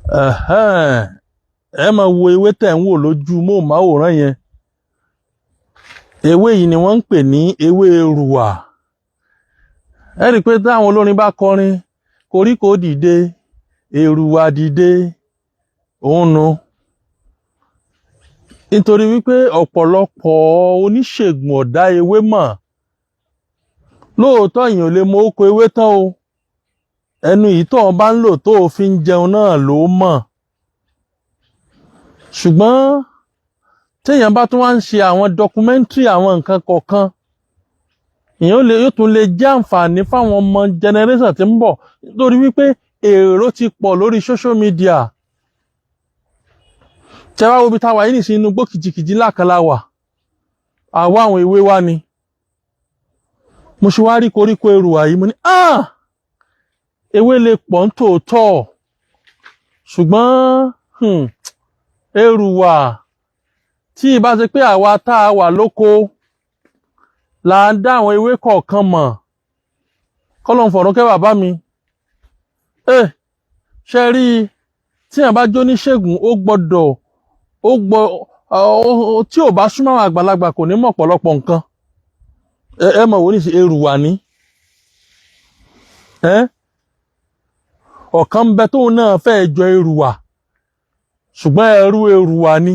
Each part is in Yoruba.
Ẹ̀hẹ́n, ẹ máa wo ewé tẹ̀ ń wò lójú móhùnmáwòrán yẹn. Ewé yìí ni wọ́n ń pè ní ewé èrùwà. Ẹ rí i pé táwọn olórin bá kọrin, koríko dìde, èrùwà dìde, òun nu. Nítorí wípé ọ̀pọ̀lọpọ̀ oníṣègùn ọ̀dá ewé mọ̀. Lóòótọ́, èèyàn ò lè mọ ókó ewé tán o. Ẹnu yìí tó o bá ń lò tó o fi ń jẹun náà ló mọ̀. Ṣùgbọ́n téèyàn bá tún wá ń ṣe àwọn documentary àwọn nǹkan kọ̀ọ̀kan, èèyàn lè yóò tún lè jẹ́ àǹfààní fáwọn ọmọ generation tí ń bọ̀, nítorí wípé èrò ti pọ̀ lórí social media. Tẹ́ wá wo ibi táwa yìí nìsín, inú igbó kìjikìji ńlá kan la wà. Àwa àwọn ewé wá ni. Mo ṣe wá rí koríko èrùwà yìí, mo ní, ah, ewé lè pọ̀ ń tòótọ́, ṣùgbọ́n èrùwà tí ìbá ṣe pé àwa tá a wà lóko là ń dá àwọn ewé kọ̀ọ̀kan mọ̀. Kọ́lọ́n fọ̀rọ̀ kẹ́ bàbá mi. Ẹ ṣe rí i, tí èèyàn bá jó níṣègùn, ó gbọ́dọ̀ ó gbọ́ tí ò bá súnmọ́ àwọn àgbàlagbà, kò ní mọ̀ ọ̀pọ̀lọpọ̀ nǹkan. Ẹ mọ̀ wò ní sí èrùwà ní. Ẹ ọ̀kan ń bẹ tóun náà fẹ́ẹ́ jọ èrùwà, ṣùgbọ́n ẹrú èrùwà ni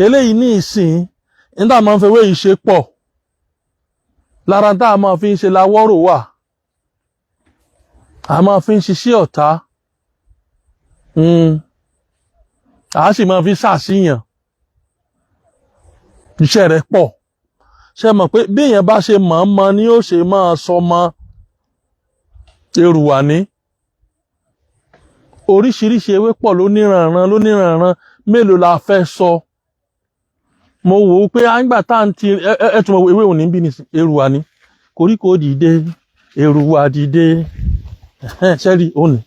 eléyìí ní ìsìn. Nígbà máa ń fẹ́ wé yìí ṣe pọ̀ lára tá a máa fi ń ṣe lawọ́rò wà, a máa fi ń ṣiṣẹ́ ọ̀tá, a sì máa fi ṣàṣìyàn. Iṣẹ́ rẹ̀ pọ̀. Ṣe mọ̀ pé bí èèyàn bá ṣe mọ̀ ọ́n mọ ni ó ṣe máa sọ mọ́. Èrùwà ní oríṣiríṣi ewé pọ̀ lóníranran lóníranran. Mélòó la fẹ́ sọ? Mo wò ó pé àgbà tá à ń ti ẹ tún mọ ewé òní bí ní èrùwà ní. Koríko dìde, èrùwà dìde. Ṣẹ́rí òní,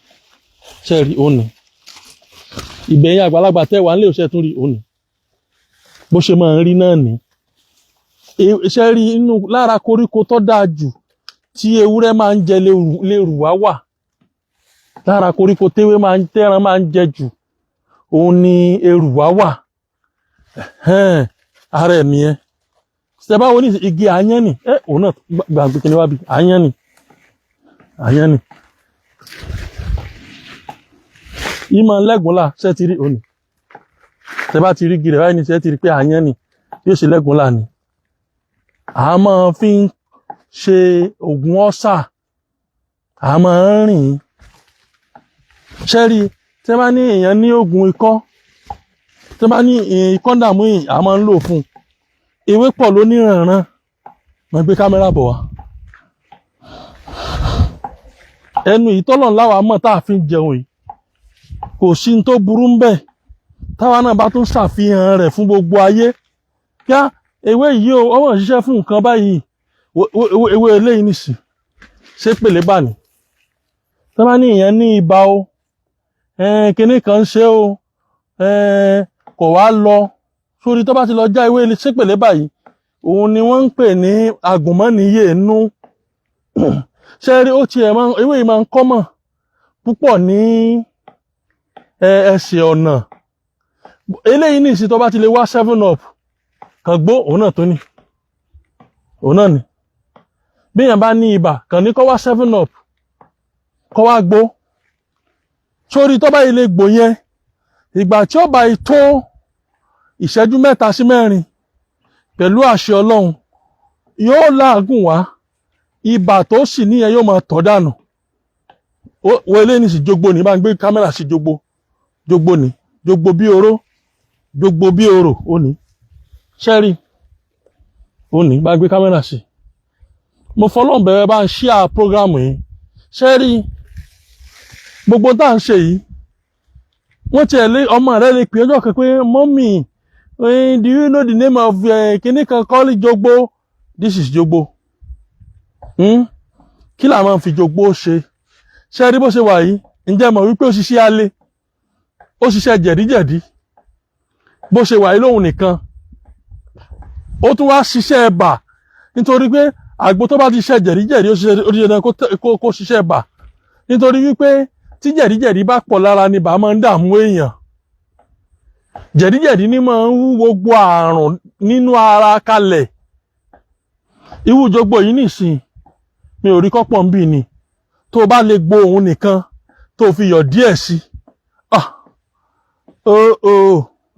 ṣẹ́rí òní. Ìgbẹ̀yìn àgbàlagbà tẹ́ wà nílé òṣè tún rí òní, bó ṣe máa ń rí náà ní. Ṣẹ́rí inú lára koríko tó dáa jù tí ewúrẹ́ máa ń jẹ lérùwá wà. Lára koríko téwé máa ń tẹ́ran máa ń jẹ jù, òun ni èrùwá wà. Ara ẹ̀ nìyẹn. Ṣe báwo ní igi àyán ni ẹ òun náà gbàgbé kí ni wá bí àyán ni, àyán ni ìmọ̀ lẹ́gùnlá. Ṣe ti rí òní? Tẹ bá ti rí igi rẹ̀ báyìí ní, ṣe ti rí pé àyán ni yóò ṣe lẹ́gùnlá ni. A máa fi ń ṣe oògùn ọ́sà, a máa ń rìn. Ṣe rí, tẹ bá ní èèyàn ní oògùn ikọ́, tẹ bá ní ikọ́ ń dààmú yìí, a máa ń lò fún un. Ewé pọ̀ lóníranran. Mo gbé kámẹ́rà bọ̀ wá. Ẹnu ìtọ́lọ̀ láwa mọ̀ tá a fi ń jẹun yìí, kò sí ní tó burú ń bẹ̀ táwa náà bá tún ṣàfihàn rẹ̀ fún gbogbo ayé kíá. Ewé yìí o, ọmọ ṣiṣẹ́ fún nǹkan báyìí. Ewé eléyìí nìsín, ṣé pèlè bà ní? Tó bá ní ìyẹn ní ibà o, kinní kan ń ṣe o, kò wá lọ sórí, tó bá ti lọ já ewé ṣépèlé báyìí, òun ni wọ́n ń pè ní agùnmọ́nìyè nú. Ṣe rí, ó tiẹ̀ máa ewé yìí máa ń kọ́mọ̀ púpọ̀ ní ẹsẹ̀ ọ̀nà. Eléyìí ní ìsìn, tó bá ti lè wá 7 Up kàn gbó, òun náà tó ní, òun náà ni. Bí èèyàn bá ní ibà, kàn ní kó wá 7 Up, kó wá gbó sórí. Tó bá yìí lè gbò yẹn, ìgbà tí ó bá yìí tó ìṣẹ́jú 3 sí 4, pẹ̀lú àṣẹ Ọlọ́run, yóò láàgùn wá. Ibà tó sì níyẹn yóò máa tọ̀ dànù. Wo eléyìí ní sí, jogbo ní. Bá ń gbé kámẹ́rà sí jogbo. Jogbo ní, jogbo bí oró, jogbo bí orò. Ó ní ṣẹ́rí, ó ní bá ń gbé kámẹ́rà sí. Mo fọlọ́n bẹ̀rẹ̀, bá ń ṣíà program yìí. Ṣẹ́rí gbogbo tá à ń ṣe yìí, wọ́n tiẹ̀ lé ọmọ rẹ lè pè ọjọ́ kan pé, "Mummy, do you know the name of kinní kan call it jogbo?" This is jogbo. Kí là máa ń fi jogbo ṣe? Ṣe rí bó ṣe wà yìí? Ǹjẹ́ mọ̀ wípé ó ṣiṣẹ́ alẹ́, ó ṣiṣẹ́ jẹ̀díjẹ̀dí? Bó ṣe wà yìí lóhun nìkan, ó tún wá ṣiṣẹ́ ẹ̀bà, nítorí pé àgbo tó bá ti ṣe jẹ̀díjẹ̀dí, ó ṣiṣẹ́, ó ti ṣe dandan kó ṣiṣẹ́ ẹ̀bà, nítorí wípé tí Tí jẹ̀díjẹ̀dí bá pọ̀ lára ni bá máa ń dààmú èèyàn. Jẹ̀díjẹ̀dí ní máa ń wú gbogbo àrùn nínú ara kalẹ̀. Irú jogbo yìí nìsín, mi ò rí kọ́pọ̀ ń bì ni. Tó o bá lè gbo òun nìkan, tó o fi yọ̀ díẹ̀ sí, ah, o o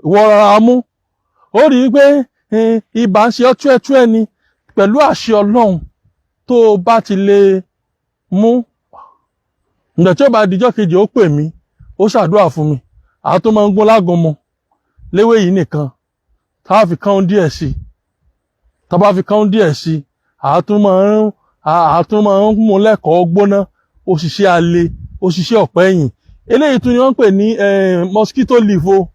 ìwọ rárá mú, ó rí i pé ibà ń ṣe ọ́ túẹ́túẹ́ ni. Pẹ̀lú àṣẹ Ọlọ́run, tó o bá ti lè mú ǹgbà tí ó bá dijọ́ kejì, ó pè mí, ó ṣàdúrà fún mi. Àá tó máa ń gún lágúnmu léwé yìí nìkan, tá a fi kán díẹ̀ sí, tá a bá fi kán díẹ̀ sí, àá tún máa ń mú lẹ́kọ̀ọ́ gbóná. Ó ṣiṣẹ́ alẹ́, ó ṣiṣẹ́ ọ̀pẹ́ ẹ̀yìn. Eléyìí tún ni wọ́n ń pè ní mosquito leaf o.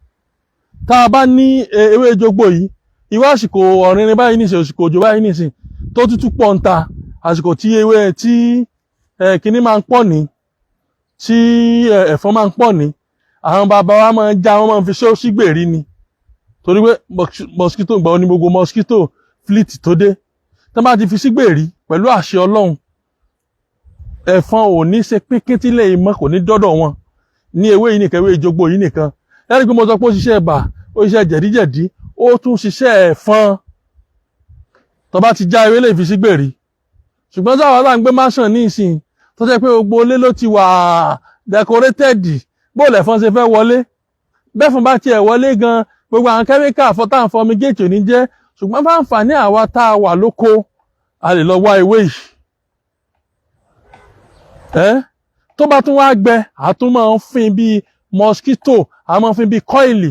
Tá a bá ní ewé jogbo yìí, ìwé àsìkò ọ̀rìnrìn báyìí nìsín, àsìkò òjò báyìí nìsín tó tútù pọ̀ ń ta, àsìkò tí ewé tí kinní máa ń pọ̀ ní, tí ẹ̀fọn máa ń pọ̀ ní, àwọn bàbá wa máa ń já, wọ́n máa ń fi ṣó sígbèrí ni, torí pé mosquito gbà ó ní gbogbo mosquito fleet tó dé. Tó bá ti fi sígbèrí, pẹ̀lú àṣẹ Ọlọ́run, ẹ̀fọn ò ní ṣe pínpín ìmọ̀ kò ní dọ́dọ̀ wọn. Ní ewé yìí nìkan, ewé ìjogbo yìí nìkan, lẹ́yìn pé mo sọ pé ó ṣiṣẹ́ ibà, ó ṣiṣẹ́ jẹ̀díjẹ̀dí, ó tún ṣiṣẹ́ ẹ̀fọn. Tó bá ti já ewé, lè fi sígbèrí. Ṣùgbọ́n sáwọn tá à ń gbé mansion ní ìsìn, tó jẹ́ pé gbogbo ilé ló ti wà decorated, bó lẹ̀fọn ṣe fẹ́ wọlé? Bẹ́fọn bá tiẹ̀ wọlé gan, gbogbo àwọn kẹ́míkà fọ́tà ń fumigate ò ní jẹ́. Ṣùgbọ́n fáǹfààní àwa tá a wà lóko, a lè lọ wá ewé yìí ẹ́. Tó bá tún wá gbẹ, a tún máa ń fín bíi mosquito, a máa ń fín bíi coil,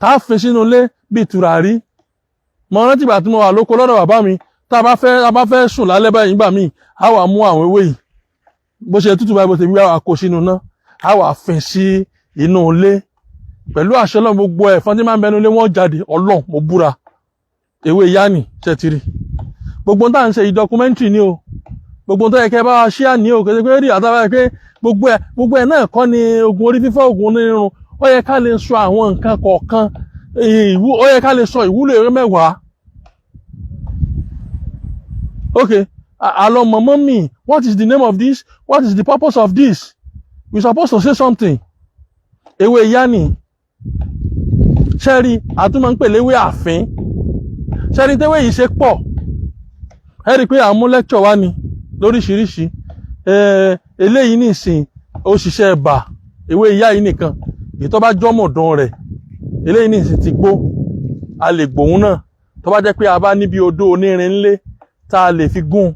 tá a fi sínú ilé bíi tùràrí. Mo rántí ìgbà tí mo wà lóko lọ́dọ̀ bàbá mi, tá a bá fẹ́ sùn lálẹ́ báyìí, nígbà míì, a wà mú àwọn ewé yìí, bó ṣe tútù báyìí, bó ṣe wí, a kó sínú náà, a wà fín sí inú ilé. Pẹ̀lú àṣẹ Ọlọ́run, gbogbo ẹ̀fọn tí máa ń bẹnu ilé, wọ́n jáde. Ọlọ́run mo búra. Ewé yánì ṣẹ́tìrì, gbogbo tá à ń ṣe yìí, documentary ni o. Gbogbo tó yẹ kẹ́ bá wa ṣíà ní o. Kò pé rí àtàwọn pé gbogbo ẹ̀ náà kọ́ ni oògùn orí fífọ́, oògùn onírun. Ó yẹ ká lè sọ àwọn nǹkan kọ̀ọ̀kan, ó yẹ ká lè sọ ìwúlò eré mẹ́wàá. Ok, àlọ́ mọ̀mọ́ mi, what is the name of this? What is the purpose of this? We supposed to say something. Ewé yánì ṣẹ́rí, àtúmọ̀ ń pè léwé àfín. Ṣẹ́rí tẹ́wé yìí ṣe pọ̀, ẹ rí i pé à ń mú lecture wá ni lóríṣiríṣi. Eléyìí nìsín, ó ṣiṣẹ́ ẹ̀bà. Ewé ìyá yìí nìkan, èyí tó bá jọ́mọ̀dán rẹ̀, eléyìí nìsín ti gbó, a lè gbóhùn náà. Tó bá jẹ́ pé a bá níbi odó onírin ńlé tá a lè fi gún,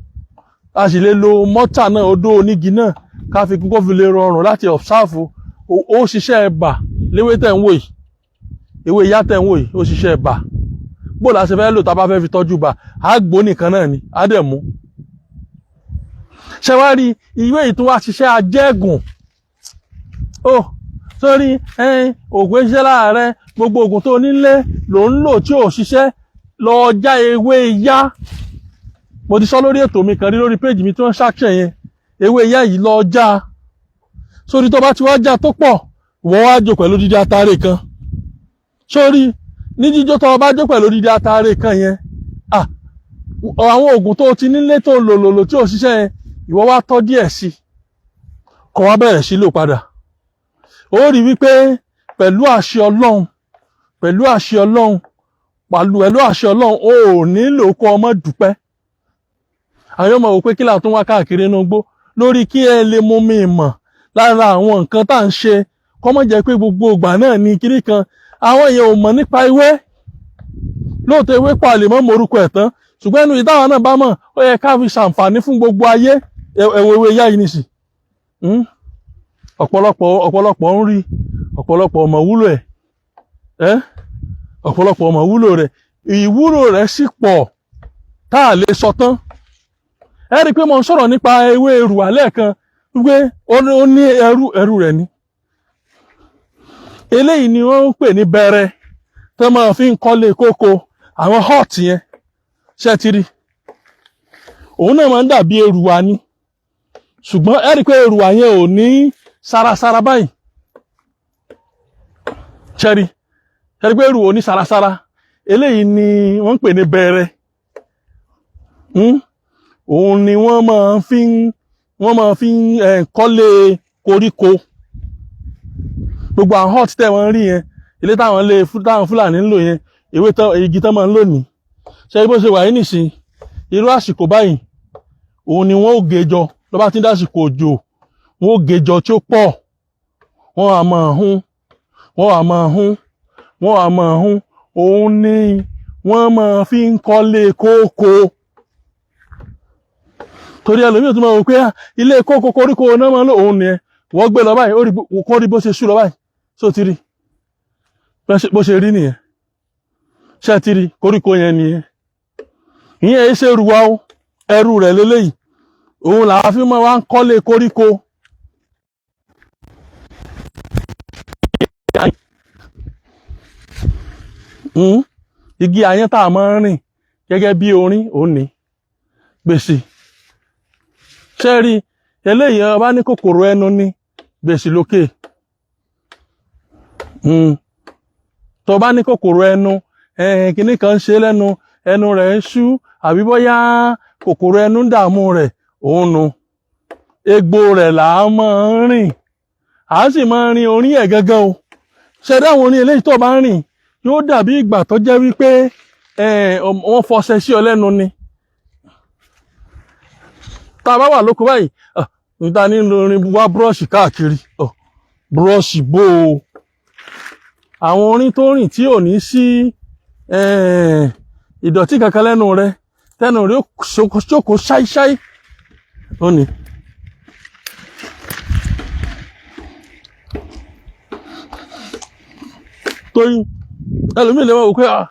a sì lè lo mọ́tà náà, odó onígi náà, ká fi gún, kó fi lè rọrùn láti observe. Ó ṣiṣẹ́ ẹ̀bà léwé tẹ̀ ń wò yìí. Ewé ìyá tẹ̀ ń wò yìí, ó ṣiṣẹ́ ẹ̀bà. Bó la ṣe fẹ́ lò tá a bá fẹ́ fi tọ́jú bà? Á gbó nìkan náà ni, á dẹ̀ mú. Ṣé wá rí ìwé yìí tún wá ṣiṣẹ́ ajẹ́gùn ó sórí oògùn iṣẹ́ láàárẹ̀. Gbogbo oògùn tó nílé ló ń lò tí ò ṣiṣẹ́, lọ já ewé yá. Mo ti sọ lórí ètò mi kan rí lórí péjì mi tí wọ́n ṣàkṣẹ̀ yẹn. Ewé yá yìí, lọ já sórí. Tó bá ti wá já tó pọ̀, wọ́n wá jò pẹ̀lú dídí atare kan sórí. Ní jíjó tó o bá jó pẹ̀lú dídí atare kan yẹn, ah, àwọn oògùn tó ti nílé tó lò lò lò tí ò ṣiṣẹ́ yẹn, ìwọ wá tọ́ díẹ̀ sí, kó wá bẹ̀rẹ̀ sí lò padà. Ó rí wípé pẹ̀lú àṣẹ Ọlọ́run, pẹ̀lú àṣẹ Ọlọ́run, pẹ̀lú àṣẹ Ọlọ́run, ó ò nílò kó ọmọ dúpẹ́. Àwọn ọmọ wò pé kí là tún wá káàkiri inú igbó lórí kí ẹ lè mú mi mọ̀ lára àwọn nǹkan tá à ń ṣe, kọ́ mọ̀ jẹ́ pé gbogbo ìgbà náà ní kiri kan. Àwọn èèyàn ò mọ̀ nípa ewé lóòótọ́. Ewé pa lè mọ́ morúkọ ẹ̀ tán, ṣùgbọ́n ẹnu ìdáwọn náà bá mọ̀, ó yẹ ká fi ṣàǹfààní fún gbogbo ayé. Ẹ̀wọ̀ ewé yá yìí nìsí, ọ̀pọ̀lọpọ̀ ń rí, ọ̀pọ̀lọpọ̀ ọmọ wúlò ẹ̀ ẹ́, ọ̀pọ̀lọpọ̀ ọmọ wúlò rẹ̀. Ìwúlò rẹ̀ sì pọ̀ tá a lè sọ tán. Ẹ rí i pé mo ń sọ̀rọ̀ nípa ewé èrùwà lẹ́ẹ̀kan, wípé ó ní ẹrú, ẹrú rẹ̀ ni. Eléyìí ni wọ́n ń pè ní bẹ̀rẹ̀ tó máa fi ń kọ́lé kókó, àwọn hut yẹn. Ṣé ti rí? Òun náà máa ń dàbí èrùwà ni, ṣùgbọ́n ẹ rí i pé èrùwà yẹn ò ní sarasara báyìí. Ṣé rí? Ṣé rí pé èrùwà ò ní sarasara? Eléyìí ni wọ́n ń pè ní bẹ̀rẹ̀. Òun ni wọ́n máa fi ń kọ́lé. Koríko, gbogbo àwọn hut tẹ́ wọ́n rí yẹn, ilé táwọn lé táwọn Fúlàní ń lò yẹn, ewé tán, igi tán máa ń lò ní. Ṣe bó ṣe wà yìí nìsín, irú àsìkò báyìí òun ni wọ́n ó gé jọ. Ló bá ti ń dásìkò òjò, wọ́n ó gé jọ tí ó pọ̀, wọ́n á máa hún, wọ́n á máa hún, wọ́n á máa hún. Òun ni wọ́n máa fi ń kọ́lé kókó, torí ẹlòmíì tó máa wò pé, "Ah, ilé kókó koríko náà máa ń lò." Òun nìyẹn. Wọ́n gbé lọ báyìí, ó rí kó rí bó ṣe sú lọ báyìí. Só ti rí bó ṣe rí nìyẹn? Ṣé ti rí koríko yẹn nìyẹn? Ìyẹn èyí ṣe ruwa o, ẹrú rẹ̀ lélẹ́yìí. Òun làá fi máa wá ń kọ́lé koríko. Igi àyán tá a máa ń rìn gẹ́gẹ́ bí orin, òun ní gbèsè. Ṣé rí eléyìí? Ọba ní kòkòrò ẹnu ní gbèsè lókè. Tó bá ní kòkòrò ẹnu, kinní kan ń ṣe lẹ́nu, ẹnu rẹ̀ ń ṣú, àbí bóyá kòkòrò ẹnu ń dààmú rẹ̀, òun nu egbò rẹ̀ là á máa ń rìn, à á sì máa ń rin orin ẹ̀ gangan o. Ṣe dáwọn orin eléyìí tó bá ń rìn, yóò dàbí ìgbà tó jẹ́ wípé wọ́n fọṣẹ sí ọ lẹ́nu ni. Tá a bá wà lóko báyìí, níta ní orin wá búrọ́ọ̀ṣì káàkiri, búrọ́ọ̀ṣì bó o. Àwọn orin tó rìn tí ò ní sí ìdọ̀tí kankan lẹ́nu rẹ, tẹnu rẹ ó jókòó ṣáíṣáí, ó ní. Torí ẹlòmíì lè wọ́n wò pé, "Ah,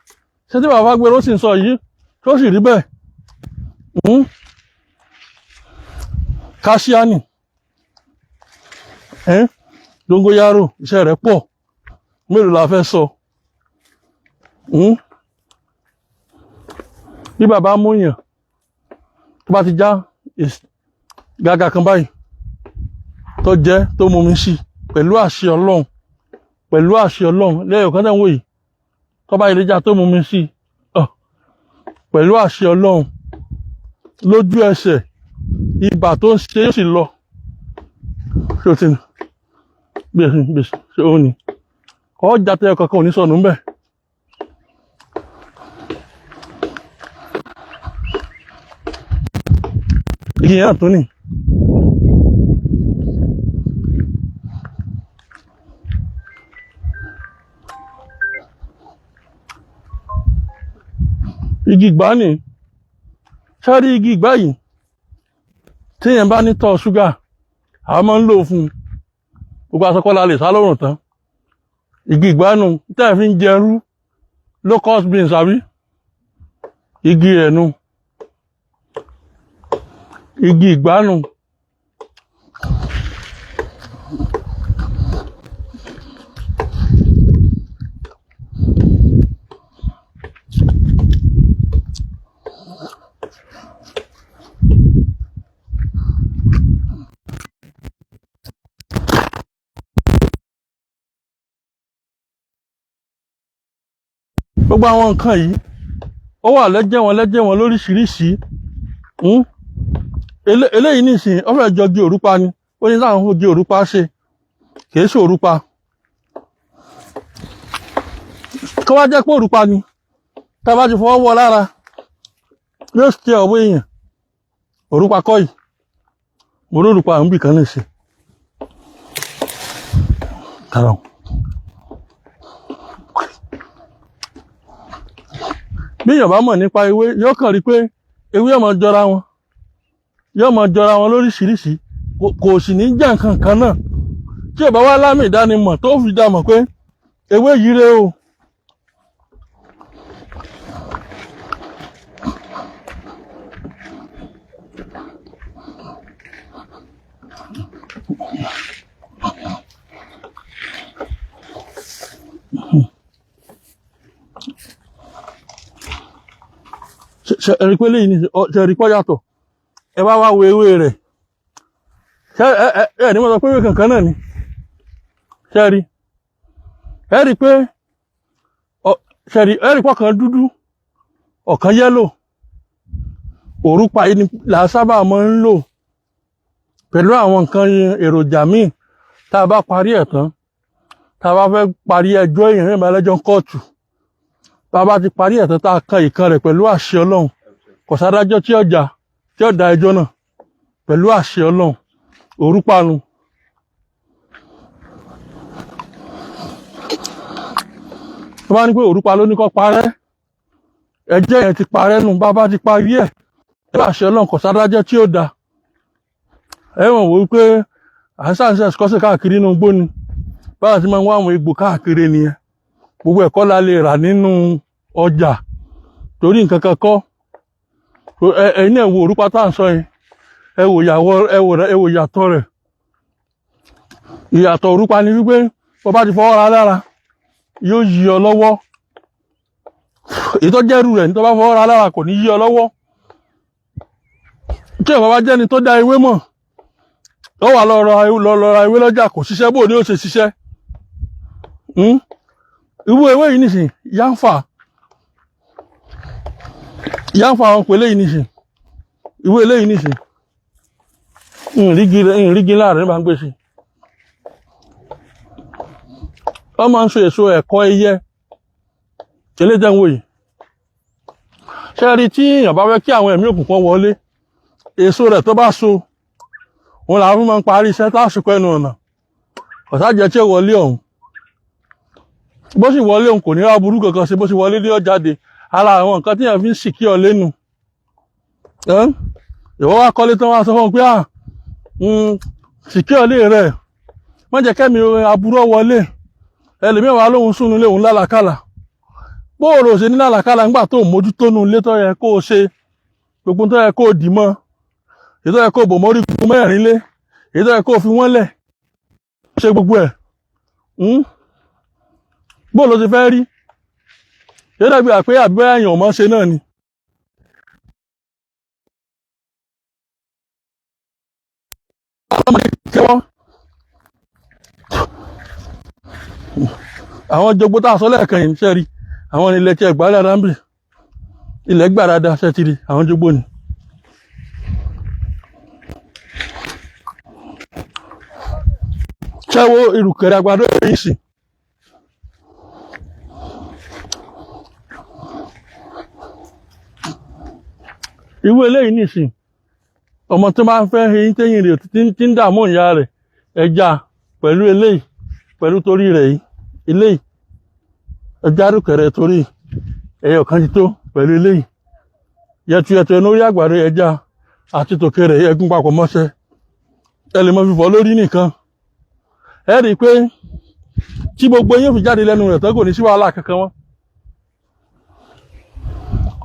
ṣé tí bàbá gbèrò sì ń sọ yìí tó sì rí bẹ́ẹ̀?" Káṣíánì dóngóyárò, iṣẹ́ rẹ̀ pọ̀, mélòó la fẹ́ sọ? Bí bàbá múyàn tó bá ti já gàgà kan báyìí tó jẹ́ tó mú mi sí, pẹ̀lú àṣẹ Ọlọ́run, pẹ̀lú àṣẹ Ọlọ́run, lẹ́yìn ọ̀kan tẹ̀ ń wò yìí, tó bá ìlẹ́jà tó mú mi sí, pẹ̀lú àṣẹ Ọlọ́run, lójú ẹsẹ̀ ibà tó ń ṣe yóò sì lọ. Ṣé o ti ní gbèsè gbèsè? Ṣé o ní ọjà tẹ ọkọ̀ kan ò ní sọnù ńbẹ̀? Igi yẹn tó ní. Igi ìgbá ni. Ṣáàrí igi ìgbá yìí, téèyàn bá ní tọ́ ṣúgà, àwọn máa ń lò fún un. Gbogbo aṣọkọ́lá lè sá lórùn tán. Igi ìgbánu tẹ́ ẹ̀ fi ń jẹrú, locust beans, àbí igi rẹ̀ nu, igi ìgbánu. Gbogbo àwọn nǹkan yìí, ó wà lẹ́jẹ̀ wọn, lẹ́jẹ̀ wọn lóríṣiríṣi. Eléyìí nìsín, ó fẹ́ jọ igi òrùpa ni. Ó ní láwọn igi òrùpa ṣe, kìí ṣe òrùpa. Kó wá jẹ́ pé òrùpa ni, tá a bá ti fọwọ́ wọ lára, yóò ṣe ọ̀wọ́ èèyàn. Òrùpa kọ́ yìí. Mo rí òrùpa àwọn ibì kan nìsín. Kàrọ̀. Bí èèyàn bá mọ̀ nípa ewé, yóò kàn rí pé ewé yóò máa jọra wọn, yóò máa jọra wọn lóríṣiríṣi, kò sì ní jẹ́ nǹkan kan náà. Tí ò bá wá lámì ìdánimọ̀ tó fi dá mọ̀ pé ewé yìí rèé o. Ṣe ẹ rí pé léyìí ní ṣe rí pọ́ yàtọ̀? Ẹ wá wá wo ewé rẹ̀. Ṣe ẹ ẹ ẹ ní mo sọ pé ewé kankan náà ni. Ṣe rí, ẹ rí pé ṣe rí, ẹ rí pé ọ̀kan dúdú, ọ̀kan yellow. Òrùpa yìí ni là á sábà máa ń lò pẹ̀lú àwọn nǹkan èròjà míì. Tá a bá parí ẹ̀ tán, tá a bá fẹ́ parí ẹjọ́ èèyàn mẹ́ta lẹ́jọ́ kóòtù, tá a bá ti parí ẹ̀ tán, tá a kan ìkan rẹ̀ pẹ̀lú àṣẹ Ọlọ́run, kò sádájọ́ tí ọjà tí ó da ẹjọ́ náà pẹ̀lú àṣẹ Ọlọ́run. Òrùpanu. Tó bá ní pé òrùpa ló ní kó parẹ́, ẹjọ́ yẹn ti parẹ́ nù. Bá bá ti parí ẹ̀ pẹ̀lú àṣẹ Ọlọ́run, kò sádájọ́ tí ó da. Ẹ wọ̀n wò wípé à ń sàǹsẹ̀ ṣkọ́sẹ̀ káàkiri inú igbó ni. Báwa ti máa ń wá àwọn egbò káàkiri nìyẹn. Gbogbo ẹ̀kọ́ la lè rà nínú ọjà torí nǹkan kan kọ́. Ẹ̀yin náà wo òrùpa tá à ń sọ yẹn, ẹ wò ìyàwó, ẹ wò ìyàtọ̀ rẹ̀. Ìyàtọ̀ òrùpa ni wípé bó bá ti fọwọ́ ra lára, yóò yí ọ lọ́wọ́. Èyí tó jẹ́rù rẹ̀ ní tó bá fọwọ́ ra lára, kò ní yí ọ lọ́wọ́. Tí ò bá jẹ́ni tó dá ewé mọ̀, ó wà lọ ra ewé lọ́jà, kò ṣiṣẹ́. Bó ni ó ṣe ṣiṣẹ́? Irú ewé yìí nìsín, yánfà yánfà àwọn pèlè yìí nìsín, ìwé eléyìí nìsín, ìrìgì láàrin bá ń gbé sí. Wọ́n máa ń so èso ẹ̀kọ́ ẹyẹ eléjẹ́ ń wò yìí. Ṣé rí, tí èèyàn bá fẹ́ kí àwọn ẹ̀mí òkùnkùn wọlé, èso rẹ̀ tó bá so, òun làwọn fi máa ń parí iṣẹ́ lásìkò ẹnu ọ̀nà. Ọ̀sájẹ tí ó wọlé ọ̀hún, bó sì wọlé òun, kò ní ra burú kankan ṣe. Bó sì wọlé ní ọ̀jáde. Ara àwọn nǹkan tí èèyàn fi ń sì kí ọ lẹ́nu. Ìwọ wá kọ́lé tán, wá sọ fún un pé à sì kí ọ lé rẹ̀, má jẹ́ kẹ́mi aburú wọlé. Ẹlòmíràn wà lóhun súnú lé òun lálàkàlà. Bóòrò ṣe ní lálàkàlà nígbà tó mójútó nu ilé tó yẹ kó o ṣe gbogbo tó yẹ kó o dì mọ́, èyí tó yẹ kó o bò mórí gbogbo mẹ́rin lé, èyí tó yẹ kó o fi wọ́n lẹ̀ ṣe gbogbo ẹ̀. Bóò ló ti fẹ́ rí? Yóò dàbí àpé àbí èèyàn ò mọ̀ ṣe náà ni. Àwọn jogbo tá a sọ lẹ́ẹ̀kan yìí, ṣe rí àwọn ilẹ̀ tí ẹgbàá dáadáa ń bì, ilẹ̀ gbà dáadáa, ṣe ti rí àwọn jogbo ni. Ṣé wo ìrùkẹ̀rẹ̀ àgbàdo yìí sì? Irú eléyìí nìsín, ọmọ tó máa ń fẹ́ eyín téyìn rẹ̀ tí ń dààmú ìyá rẹ̀, ẹja pẹ̀lú eléyìí, pẹ̀lú torí rẹ̀ yìí, eléyìí, ẹja rúkẹ̀rẹ̀ torí ẹyọ kan ti tó pẹ̀lú eléyìí. Yẹtuyẹtu ẹnu orí àgbàdo, ẹja àti tòkè rẹ̀, ẹgún papọ̀ mọ́ṣẹ́, ẹ lè mọ fífọ́ lórí nìkan. Ẹ rí i pé tí gbogbo yín fi jáde lẹ́nu rẹ̀ tán, kò ní sí wàhálà kankan mọ́.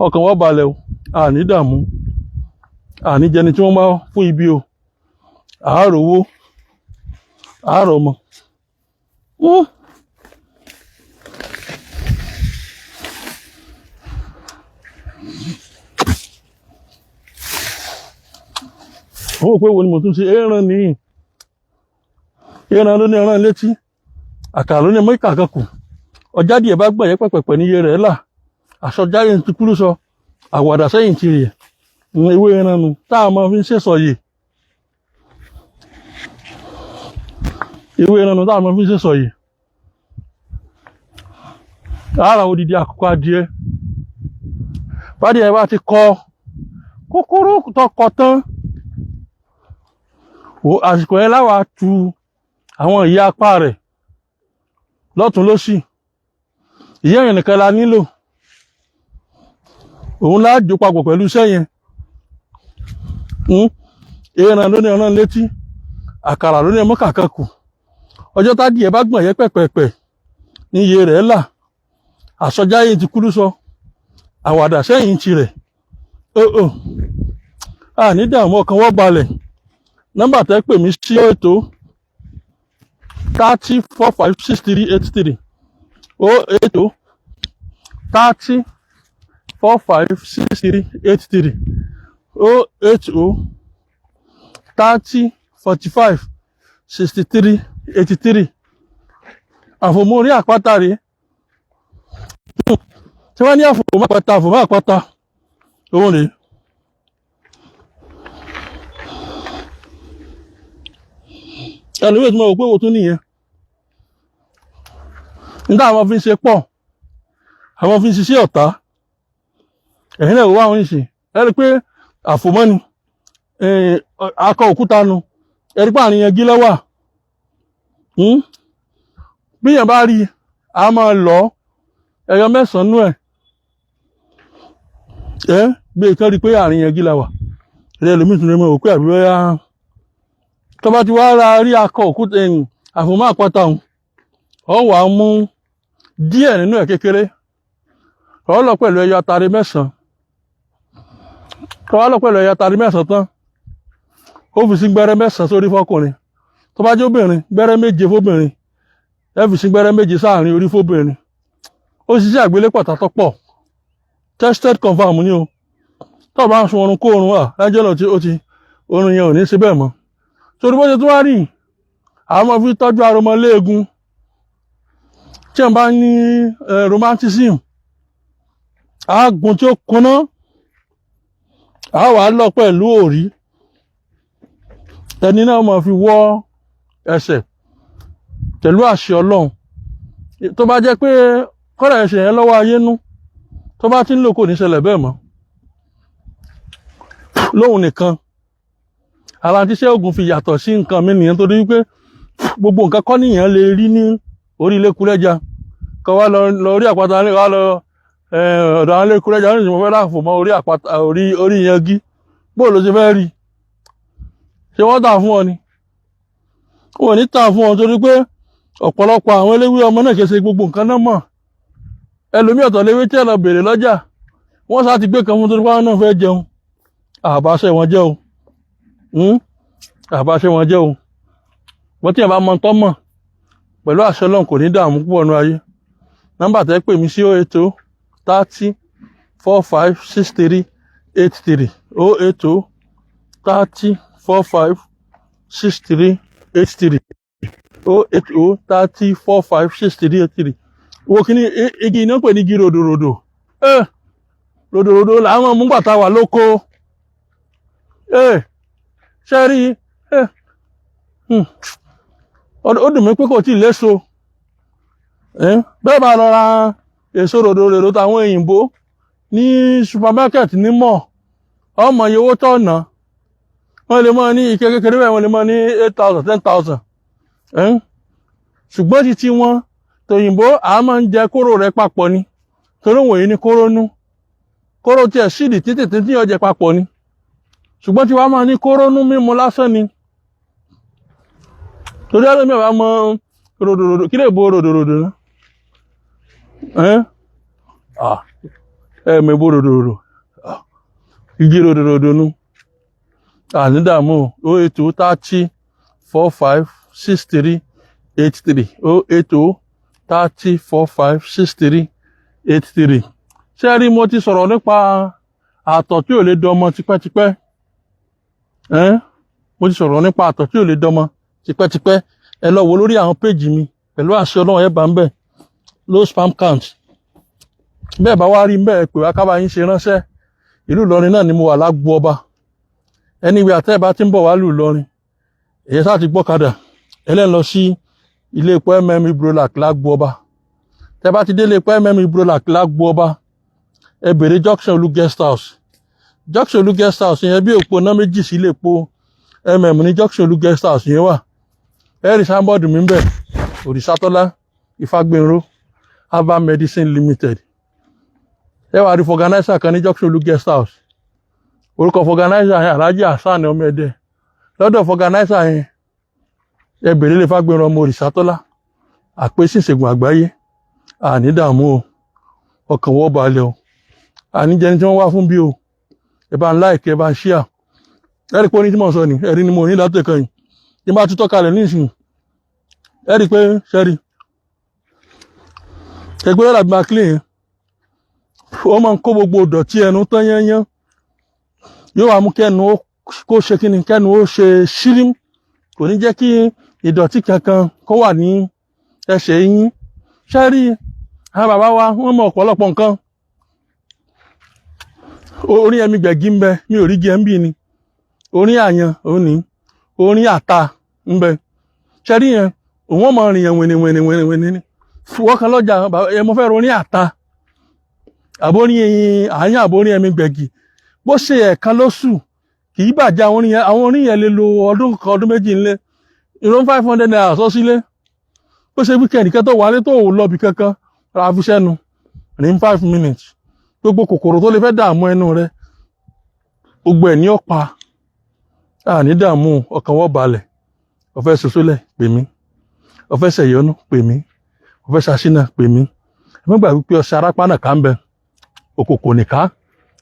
Ọkàn wọn balẹ̀ o, àní dààmú, àní jẹni tí wọ́n bá fún ibi o. Àárò owó, àárò ọmọ. Ó wò pé wo ni mo tún ṣe ẹran nìyí. Ẹran ló ní ẹran létí, àkàrà ló ní ẹmọ ìkà kan kù. Ọjà díẹ̀ bá gbọ̀n yẹn pẹ̀pẹ̀pẹ̀ níye rẹ̀ là. Aṣọ jáde ti kúrú sọ, àwàdà sẹ́yìn ti rè. Ewé ẹran nu tá a máa fi ń ṣèṣọ yìí. Ewé ẹran nu tá a máa fi ń ṣèṣọ yìí. Ara odidi àkùkọ adìẹ. Bádìẹ bá ti kọ kókóró tó kọ tán, àsìkò yẹn láwa tu àwọn ìyá apá rẹ̀ lọ́tún lósì. Ìyá yẹn nìkan la nílò, òun láàjò papọ̀ pẹ̀lú iṣẹ́ yẹn. Ẹran ló ní ẹran létí, àkàrà ló ní ẹmọ kàkan kù. Ọjọ́ tádìẹ bá gbọ̀n yẹ pẹ̀pẹ̀pẹ̀ níye rẹ̀ là. Àsọjáyé ti kúrú sọ, àwàdà sẹ́yìn tirẹ̀. Ó a ní dààmú, ọkàn wọ́n balẹ̀. Nọ́mbà tẹ́ pè mí sí ètò 30456383, 080 30456383, 080 30 45 63 83. Àfòmọ́ orí àpáta rèé tí wọ́n ní àfòmọ́ àpáta, àfòmọ́ àpáta òun rèé. Ẹlòmíì tó máa wò pé wo tún nìyẹn. Nígbà àwọn fi ń ṣe pọ̀, àwọn fi ń ṣiṣẹ́ ọ̀tá. Ẹ̀yin náà wò àwọn ìsìn, ẹ rí i pé àfòmọ́ni akọ òkúta nu. Ẹ rí i pé àárín yẹn gí lọ́wà. Bí yẹn bá rí i, a máa lọ ẹyọ 9 nú ẹ̀. Ẹ gbé ìkan rí i pé àárín yẹn gí la wà. Ẹ ẹlòmíì tún lè mọ̀ wò pé àbí bóyá tó bá ti wá ra rí akọ òkúta ẹ̀yìn àfòmọ́ àpáta òun, ọ wà á mú díẹ̀ nínú ẹ̀ kékeré, ọ lọ pẹ̀lú ẹyọ atare 9. Tó wá lọ pẹ̀lú ẹyọ atare 9 tán, ó fi sí gbẹ́rẹ́ 9 sórí fọkùnrin. Tó bá jẹ́ obìnrin, gbẹ́rẹ́ 7 fóbìnrin, ẹ fi sí gbẹ́rẹ́ 7 sáàrin orí fóbìnrin. Ó ṣiṣẹ́ àgbélépọ̀tà tó pọ̀, tested, confirm ni o. Tó o bá ń sun oorun kó oorun wà lájọ́ náà tí ó ti oorun yẹn ò ní ṣe bẹ́ẹ̀ mọ́. Torí bó ṣe tún wá rí, àwọn ọmọ fi tọ́jú arọmọ léegun tí wọ́n bá ní romanticism, àágùn tí ó kuná, a wà lọ pẹ̀lú òrí, ẹni náà máa fi wọ́ ẹsẹ̀ pẹ̀lú àṣẹ Ọlọ́run. Tó bá jẹ́ pé kọ́dà ẹsẹ̀ yẹn lọ́wọ́ ayé nú, tó bá ti ń lò, kò ní ṣẹlẹ̀ bẹ́ẹ̀ mọ́. Lóhun nìkan ara tí iṣẹ́ oògùn fi yàtọ̀ sí nǹkan mi nìyẹn, torí wípé gbogbo nǹkan kọ́ nìyẹn lè rí ní orí ilé kúrẹ́jà kọ́ wá lọ lọ orí àpáta ní wá lọ ọ̀dọ̀ àwọn ilé kúrẹ́jà ní ìsìn. Mo fẹ́ láàfò mọ́ orí àpáta, orí yangi, bóò ló ṣe fẹ́ rí? Ṣé wọ́n tà fún ọ ni? Wọn ò ní tà fún ọ, torí pé ọ̀pọ̀lọpọ̀ àwọn eléwé ọmọ náà kì í ṣe gbogbo nǹkan náà mọ̀. Ẹlòmíì, ọ̀tọ̀ léwé tí ẹ lọ bèrè lọ́jà, wọ́n sá ti gbé kan fún torí pé àwọn náà fẹ́ jẹun. Àbáṣe wọn jẹ́ o. Àbáṣe wọn jẹ́ o. Wọ́n tí ẹ bá mọ tọ́ mọ̀, pẹ̀lú àṣẹ Ọlọ́run, kò ní dààmú púpọ̀ nínú ayé. Nọ́mbà tẹ́ pè mí sí: 080 30 45 63 83, 080 30 45 63 83, 080 30 45 63 83. Wo kíní igi iná pè ní igi ròdòròdò. Ẹ ròdòròdò làwọn mú gbàtà wà lóko. Ẹ ṣe rí ẹ, ó dùn mí pé kò tí ì léso. Bẹ́ẹ̀ bá lọ ra èso ròdòròdò táwọn òyìnbó ní supermarket ní mọ̀, ọmọ iye owó tó ná. Wọ́n lè mọ́ ní ike kékeré bẹ́ẹ̀, wọ́n lè mọ́ ní 8,000, 10,000. Ṣùgbọ́n títí wọn tòyìnbó, a máa ń jẹ kóró rẹ̀ papọ̀ ni, torí wòye ní kóró nú, kóró tiẹ̀ síìdì títí tí yóò jẹ papọ̀ ni. Ṣùgbọ́n tí wàá máa ní kóró nú, mímu lásán ni. Torí ẹlòmíì bá mọ ròdòròdò, kí lè bo ròdòròdò náà? Ẹ ẹ mọ ebo ròdòròdò, igi ròdòròdò nu. Àní dààmú. 080 30 45 63 83, 080 30 45 63 83. Ṣé rí, mo ti sọ̀rọ̀ nípa àtọ̀ tí ò lè dọmọ tipẹ́tipẹ́. Ẹ́n, mo ti sọ̀rọ̀ nípa àtọ̀ tí ò lè dọmọ tipẹ́tipẹ́. Ẹ lọ wo lórí àwọn péjì mi, pẹ̀lú àṣẹ Ọlọ́run, ẹ bá ń bẹ̀, low sperm count. Bẹ́ẹ̀ bá wá rí bẹ́ẹ̀, pè wá kábàá yín ṣe ránṣẹ́. Ìlú Ìlọrin náà ni mo wà, lágbo ọba. Ẹni ìwé àtẹ́ bá ti ń bọ̀ wá lù Ìlọrin, èyí sá ti gbọ́kadà ẹlẹ́n lọ sí ilé epo Ibrolac lágbo ọba. Tẹ́ bá ti dé ilé epo Ibrolac lágbo ọba, ẹ bèrè Junction Olú Guest House. Junction Olú Guest House yẹn, bí òpó náà méjì sí ilé epo ní Junction Olú Guest House yẹn wà. Ẹ rí signboard mi ń bẹ̀, Òrìṣàtọ́lá Ifágbénró Herbal Medicine Limited. Ẹ wá rí vulcanizer kan ní Junction Olú Guest House. Orúkọ vulcanizer yẹn, Alhaji Hasan ọmọ ẹdẹ. Lọ́dọ̀ vulcanizer yẹn, ẹ bèrè lè Fágbénró ọmọ Òrìṣàtọ́lá, àpèsè ìṣègùn àgbáyé. Àní dààmú o, ọkàn wọ́ balẹ̀ o, àní jẹni tí wọ́n wá fún bí o. Ẹ bá ń like, ẹ bá ń share. Ẹ rí pé oní tí mò ń sọ ni, ẹ̀rí ni mo ní látẹ̀kàn yìí tí n bá tún tọ́ka rẹ̀ nísìnyí. Ẹ rí pé ṣẹ́rí ẹgbẹ́ yàrá bí maclean, ó máa ń kó gbogbo ìdọ̀tí ẹnu tán yányán, yóò wá mú kẹ́nu ó kó ṣe kíni, kẹ́nu ó ṣe ṣírímù, kò ní jẹ́ kí ìdọ̀tí kankan kó wà ní ẹsẹ̀ yín. Ṣẹ́rí, àwọn bàbá wa, wọ́n mọ ọ̀pọ̀lọpọ̀ nǹkan. Orí ẹ̀mí gbẹ̀gí ń bẹ, mi ò rí gẹ́ ń bì ni. Orí àyàn òní, orí àta ń bẹ. Ṣẹ́rí yẹn, òun máa rìn yẹn wìnì wìnì wìnì wìnì ni. Wọ́n kan lọ́jà ẹ, mo fẹ́ ronú àta, àbórí àyàn, àbórí ẹ̀mí gbẹ̀gì. Bó ṣe ẹ̀ẹ̀kan lóṣù, kì í bàjẹ́. Àwọn orin yẹn, àwọn orin yẹn lè lo ọdún kan, ọdún 2 ńlẹ̀. Ìrún ₦500 sọ sílé. Bó ṣe weekend kan tó wálé tó ò lọ bì kankan, ra fi sẹ́nu ní 5 minutes, gbogbo kòkòrò tó lè fẹ́ dààmú ẹnu rẹ, gbogbo ẹ̀ ní ọ̀pá àní dààmú. Ọkàn wọ́n balẹ̀. Ọ̀fẹ́ sọ́sọ́lẹ̀, pè mí. Ọ̀fẹ́ sẹ̀yọ́nú, pè mí. Ọ̀fẹ́ sàṣínà, pè mí. Ẹ má gbàgbé pé ọṣẹ arápá náà kà ń bẹ. Òkòkò nìka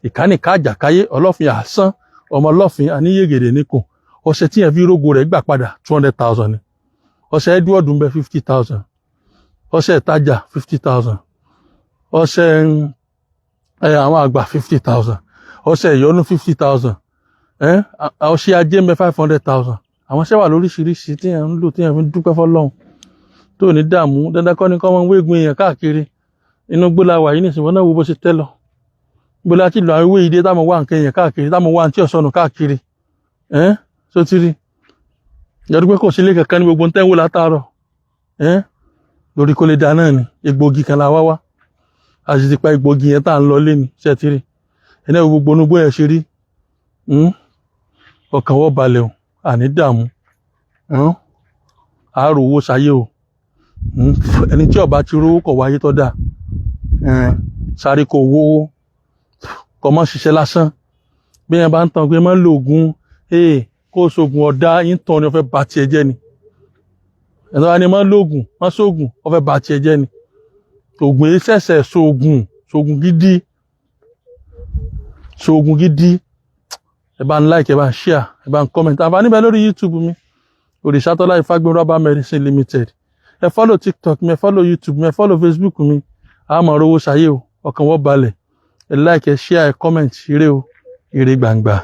ìkánìká àjàkáyé, ọlọ́fin àsán, ọmọ ọlọ́fin àníyègèdè níkùn. Ọṣẹ tí yẹn fi rógo rẹ̀ gbà padà, 200,000 ni. Ọṣẹ Edward ń bẹ, 50,000. Ọṣẹ ìtajà, 50,000. Ọṣẹ àwọn àgbà, 50,000. Ọṣẹ ìyọnu, 50,000. Ọṣẹ ajé ń bẹ, 500,000. Àwọn ọṣẹ wà lóríṣiríṣi tí yẹn ń lò, tí yẹn fi ń dúpẹ́ fọ́lọ́run tó ní dààmú. Dandan kọ́ ni kọ́ máa ń wégun èèyàn káàkiri. Inú gbólà wà yìí nìsín, wọn náà wo bó ṣe tẹ́ lọ gbólà tí lọ àwọn ewé ìdè táwọn wà nǹkan èèyàn káàkiri, táwọn wà tí ọ̀sọ́nù káàkiri. Ẹ́n tó ti rí yọdún pé kò sí ilé kankan ní gbogbo ń tẹ́wò látàárọ̀ ẹ́n lórí kó lè da náà ni. Egbògi kan la wá wá, a sì ti pa egbògi yẹn tá à ń lọ lé ní. Ṣe ti rí ẹni ẹ̀ gbogbo onúgbó yẹn ṣe rí? Ọkàn wọ́n balẹ̀ o, àní dààmú, àárò owó sáyé o. Ẹni tí ó bá ti rówó kọ̀ wáyé tó dáa, sáré kó owó kọ́ mọ́ ṣiṣẹ́ lásán. Bí yẹn bá ń tàn pé má lo oògùn kó o ṣoògùn ọ̀dà yín tán ni, ó fẹ́ bà tiẹ̀ jẹ́ ni. Ẹ̀tọ́ wa ni má lo oògùn, má ṣoògùn, ó fẹ́ bà tiẹ̀ jẹ́ ni. Oògùn yìí ṣẹ̀ṣẹ̀ ṣoògùn, ṣoògùn gidi, ṣoògùn gidi. Ẹ bá ń like, ẹ bá ń share, ẹ bá ń comment. Àǹfààní bẹ lórí YouTube mi, Òrìṣàtọ́lá Ifágbénró Herbal Medicine Limited. Ẹ follow TikTok mi, ẹ follow YouTube mi, ẹ follow Facebook mi. A máa rówó ṣayé o, ọkàn wọ́n balẹ̀. Ẹ like, ẹ share, ẹ comment. Ire o, ire gbàngbà.